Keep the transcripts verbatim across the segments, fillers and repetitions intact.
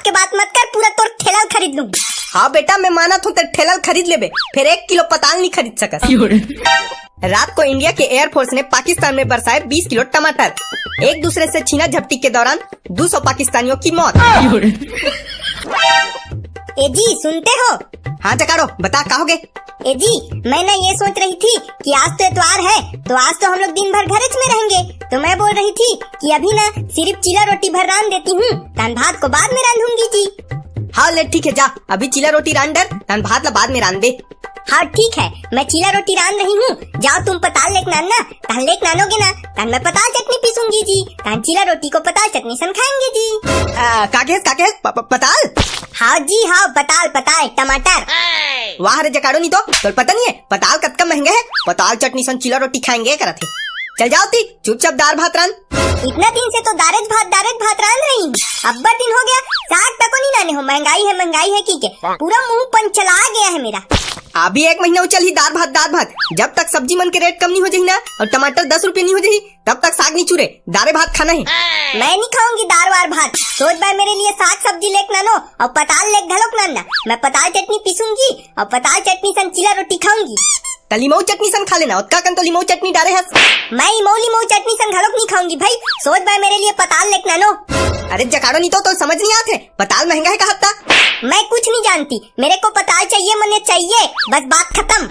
के बात मत कर, पूरा तोर ठेला ल खरीद लूं। हाँ बेटा, मैं मानत हूँ, ते ठेला ल खरीद लेबे, फिर एक किलो पताल नहीं खरीद सकस। रात को इंडिया के एयरफोर्स ने पाकिस्तान में बरसाए बीस किलो टमाटर। एक दूसरे से छीना झपटी के दौरान दो सौ पाकिस्तानियों की मौत। ए जी, सुनते हो? हाँ जकाड़ो, बता, का हो गए? ए जी, मैं ना ये सोच रही थी कि आज तो एतवार है, तो आज तो हम लोग दिन भर घरेच में रहेंगे। तो मैं बोल रही थी कि अभी ना सिर्फ चीला रोटी भर रांध देती हूँ, तहन भात को बाद में रांधूंगी जी। हाँ ले, ठीक है, जा, अभी चीला रोटी रांध डर, तहन भात ला बाद में रांध दे। हाँ ठीक है, मैं चीला रोटी रांध रही हूँ, जाओ तुम पताल लेके नान ना, तहन लेके नानोगे ना, तहन मैं पताल चटनी पीसूंगी जी, तहन चीला रोटी को पताल चटनी सन खाएंगे जी। आ, का कहेस, का कहेस? प-, प-, पताल? हाँ जी हाँ, पताल, पताल, टमाटर। वाह रे जकाड़ो, नहीं तो तोर पता नहीं है, पताल कतका महंगा है, पताल चटनी सन चीला रोटी खाएंगे करत हे। चल जाओ ती, चुपचाप दार भात रांध। इतना दिन से तो दारेज भात, दारेज भात रांध रही हूँ, अब्बड़ दिन हो गया, साग तको नहीं लाने हो, महंगाई है, महंगाई है की के, पूरा मुंह पंचला गया है मेरा। अभी एक महीना चलही दार भात, दार भात, जब तक सब्जी मन के रेट कम नहीं हो जाही ना और टमाटर दस रुपये नहीं हो जाही, तब तक साग नहीं चूरे, दारे भात खाना है। मैं नहीं खाऊंगी दार वार भात, सोज बाय मेरे लिए साग सब्जी लेके नानो और पताल लेके घलोक नानना। मैं पताल चटनी पीसूंगी और पताल चटनी सन चीला रोटी खाऊंगी। त लिमऊ चटनी सन खा लेना, ओतका कन तो लिमऊ चटनी डारे हस। मैं इमऊ लिमऊ चटनी सन घलोक नहीं खाऊंगी भाई, सोज बाय मेरे लिए पताल लेके नानो। अरे जकाड़ो नहीं तो, तो समझ नहीं आते, पताल महंगा है कहत ता। मैं कुछ नहीं जानती, मेरे को पताल चाहिए, मने चाहिए, बस बात खत्म।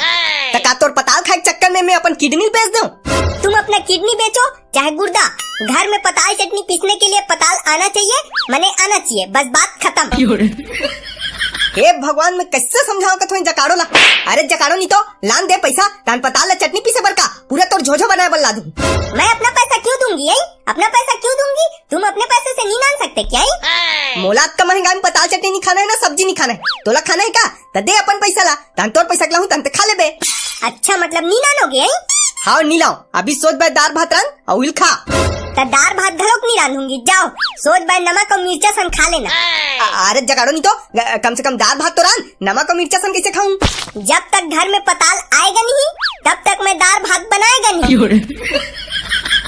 त का तोर पताल खाए के चक्कर में मैं अपन किडनी बेच दूं? तुम अपना किडनी बेचो चाहे गुर्दा, घर में पताल चटनी पीसने के लिए पताल आना चाहिए, मने आना चाहिए, बस बात खत्म। हे भगवान, मैं कैसे समझाऊं कथों जकाड़ो ला? अरे जकाड़ो नहीं तो लान दे पैसा, तान पताल ला चटनी पीसे बर का, पूरा तोर झोझो बनाए बर ला दूं। मैं अपना पैसा क्यों दूंगी, हैं? अपना पैसा क्यों दूंगी? तुम अपने पैसे से नहीं लान सकते क्या, हैं? मोला अतका महंगा में पताल चटनी नहीं खाना है ना, सब्जी नहीं खाना है, तोला खाना है का? त दे अपन पैसा ला, तन तोर पैसा के लाहूं, तन ते खा लेबे। अच्छा, मतलब नी लानोगे, हैं? हाँ, नी लाओ। अभी सोज बाय दार भात रांध, अउ उहिल खा। त दार भात घलोक नी रांधूंगी, जाओ, सोज बाय नमक अउ मिर्चा सन खा लेना। अ-, अरे जगाड़ो नी तो, ग-, कम से कम दार भात तो रांध, नमक अउ मिर्चा सन कैसे खाऊं? जब तक घर में पताल आएगा नहीं, तब तक मैं दार भात बनाएगा नहीं।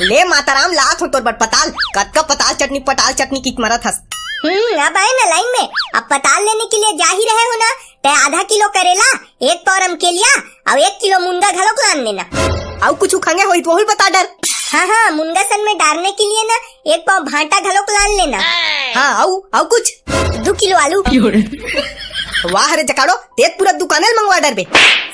ले माताराम, लात हो तोर बर पताल, कतका पताल चटनी, पताल चटनी किक मरत हस। हम्म, अब आए ना लाइन में, अब पताल लेने के लिए जा ही रहे हो ना, ते आधा किलो करेला, एक पौरम के लिया, अउ एक किलो मुनगा घलोक लान लेना। अउ कुछ खंगे होई तो ओहू ल बता डर। हाँ, हाँ, मुनगा सन में डारने के लिए ना, एक पाव भांटा घलोक लान लेना। हाँ, अउ, अउ कुछ? दू किलो आलू। वाह रे जकाड़ो, ते त पूरा दुकाने ल मंगवा डरबे।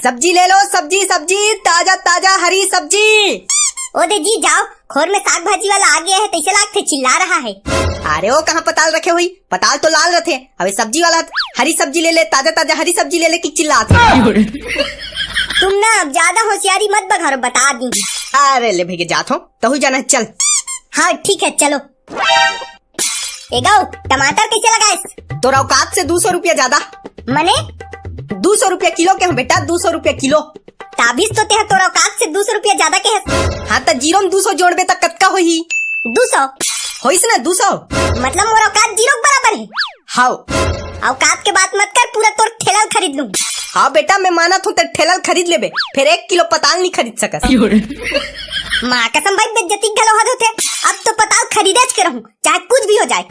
सब्जी ले लो, सब्जी, सब्जी, ताजा, ताजा हरी सब्जी। ओ दे जी, जाओ, खोर में साग भाजी वाला आ गया है, तैसे लागथे चिल्ला रहा है। अरे ओ कहाँ पताल रखे होही? पताल तो लाल रथे, अबे सब्जी वाला हरी सब्जी ले ले, ताजा ताजा हरी सब्जी ले ले कि चिल्लात हे। तुम ना अब ज्यादा होशियारी मत बघारो, बता दी। अरे ले भैया जात हो, तहू जाना है, चल। हाँ ठीक है चलो। ए गौ, टमाटर कैसे लगाएस? तोर औकात से दू सौ रुपया ज्यादा। मने? दू सौ रुपया किलो के हूँ बेटा, दू सौ रुपया किलो। ताबिज तो तेहा तोर औकात से दू सौ रुपया ज्यादा के हस। हाँ, त जीरो में दू सौ जोड़बे त कतका होही? दू सौ। होइस ना, दू सौ। मतलब मोर औकात जीरो के बराबर हे। हाव। औकात के बात मत कर, पूरा तोर ठेला ल खरीद लूं। हाँ बेटा, मैं मानत हूँ, ते ठेला ल खरीद लेबे, फिर एक किलो पताल नहीं खरीद सकस। माँ कसम भाई, बेइज्जती घलो हद होथे। अब तो पताल खरीदेच के रहूं, चाहे कुछ भी हो जाए।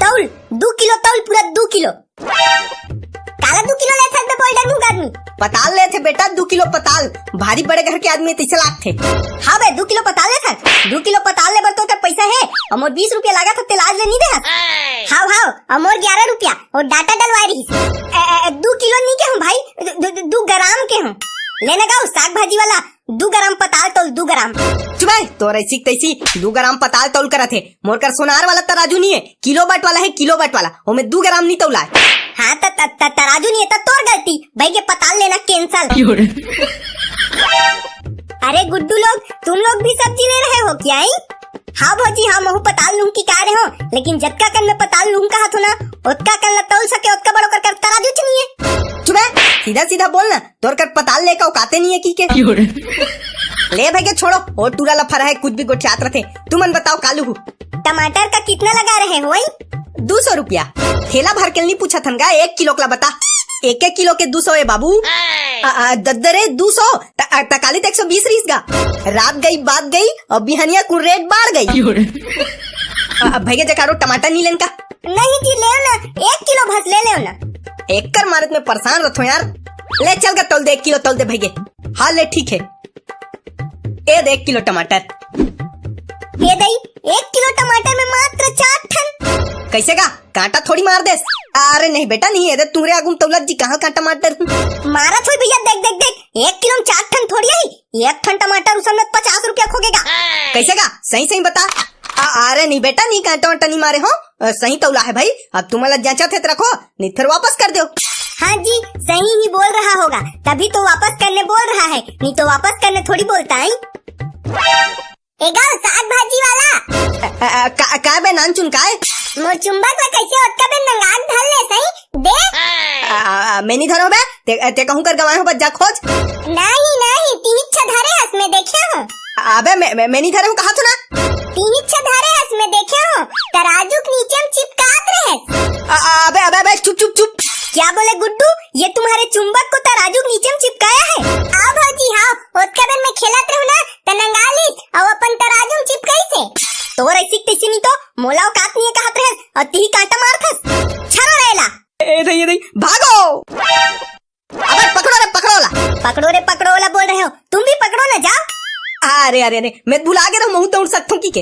तौल, दू किलो तौल, पूरा दू किलो। काला दू किलो लेथस बे बोल्डर मुंह आदमी? पताल लेथे बेटा, दू किलो पताल। भारी बड़े घर के आदमी तैसे लागथे। हाँ बे, दू किलो पताल लेथस? दू किलो पताल ले बर तो तोर पैसा हे, अउ मोर बीस रुपया लागत हे, तेला आज ले नी देहस। हाव, हाव, अउ मोर ग्यारह रुपया, अउ डाटा डलवाए रहिस। ए, ए, ए, दू किलो नी के हूँ भाई, दू, दू, दू ग्राम के हूँ। लेना गाँव, साग भाजी वाला, दू ग्राम पताल तौल, दू ग्राम। चुप हे, तोर ऐसी तैसी दू ग्राम पताल तौल करत हे। मोर कर सोनार वाला तराजू नहीं है, किलो बट वाला है, किलो बट वाला। ओमे दू ग्राम नहीं तौला है। हाँ, त, त, त, तराजू नहीं है, त तोर गलती। भाई के पताल लेना cancel। अरे गुड्डू लोग, तुम लोग भी सब्जी ले रहे हो क्या, हैं? हाँ भौजी, हाँ, महू पताल लूंग की कह रहे हो, लेकिन जतका कन मैं पताल लूंग कहा थो ना, ओतका कन ला तौल सके, ओतका बड़ो कर, कर तराजू च नहीं है। चुप हे, सीधा सीधा बोल ना। तोर कर पताल लेके औकाते नहीं है की के? ले भाई के छोड़ो, ओ टूरा लफरा है, कुछ भी गोठियात रथे। तुमन बताओ कालू हूँ। टमाटर का कितना लगा रहे हो, वही? दू सौ रुपया। थैला भर के नहीं पूछा थन गा, एक किलो का बता। एक एक किलो के दू सौ ए बाबू। आ, आ, दद्दरे दू सौ, त, आ, तकाली त एक सौ बीस रहीस गा। रात गई, बात गई, अउ बिहनिया कुन रेट बाढ़ गई। आ, अब भैया जकारो टमाटर नहीं लेन का? नहीं जी, लेव ना, एक किलो बस ले लेव ना। एकर मारे त मैं परेशान रथों यार। ले चल गा, तौल दे, एक किलो तौल दे भैया। हाँ ले, ठीक है। ए दे एक किलो टमाटर। ए दई, एक किलो टमाटर में मात्र चार ठन। कैसे गा? कांटा थोड़ी मार देस। अरे नहीं बेटा, नहीं, ए दे तुहरे आगू म तौलत जी, कहाँ कांटा मार देस? मारत होई भैया, देख, देख, देख, एक किलो में चार ठन थोड़ी आई, एक ठन टमाटर उसन में पचास रुपया खोगेगा। कैसे गा? सही, सही बता। आ, अरे नहीं बेटा, नहीं, कांटा वांटा नहीं मारे हो, अ, सही तौला है भाई। अब तुमला जांचत हे त रखो, नहीं फिर वापस कर दो। हाँ जी, सही ही बोल रहा होगा, तभी तो वापस करने बोल रहा है, नहीं तो वापस करने थोड़ी बोलता है। ए गा साग भाजी वाला। अ, अ, का, का बे नानचुन, काय? मोर चुंबक ला कैसे ओतका बेर नंगा के धर ले सही? दे। अ, अ, अ, मैं नहीं धरो बे, ते, ते कहूँ कर गवाए हो, बस जा खोज। नहीं, नहीं, तिहिच धरे हस, मैं देखे हूँ। अबे मैं, मैं, मैं नहीं धरे हूँ, कहा तो ना। तिहिच धरे हस, मैं देखे हूँ, तराजू के नीचे में चिपकात रहे। अ, अ, अबे, अबे, अबे, चुप, चुप, चुप। क्या बोले गुड्डू, ये तुम्हारे चुंबक को तराजू के नीचे में चिपकाया है? हाँ भौजी, हाँ, ओतका बेर मैं खेलत रहूँ ना, त नंगा लीस, अउ अपन तराजू में चिपकाइस हे। तोर ऐसी तैसी नहीं तो, मोला औकात नहीं है कहत रहस, अउ तिही कांटा मारथस। छरो रहेला। ए दई, ए दई, भागो। अबे पकड़ो रे, पकड़ो ला। पकड़ो रे, पकड़ो ला बोल रहे हो, तुम भी पकड़ो ना, जाओ। अरे, अरे, अरे, मैं भुला गे रहूं, महूं दौड़ सकथों की के।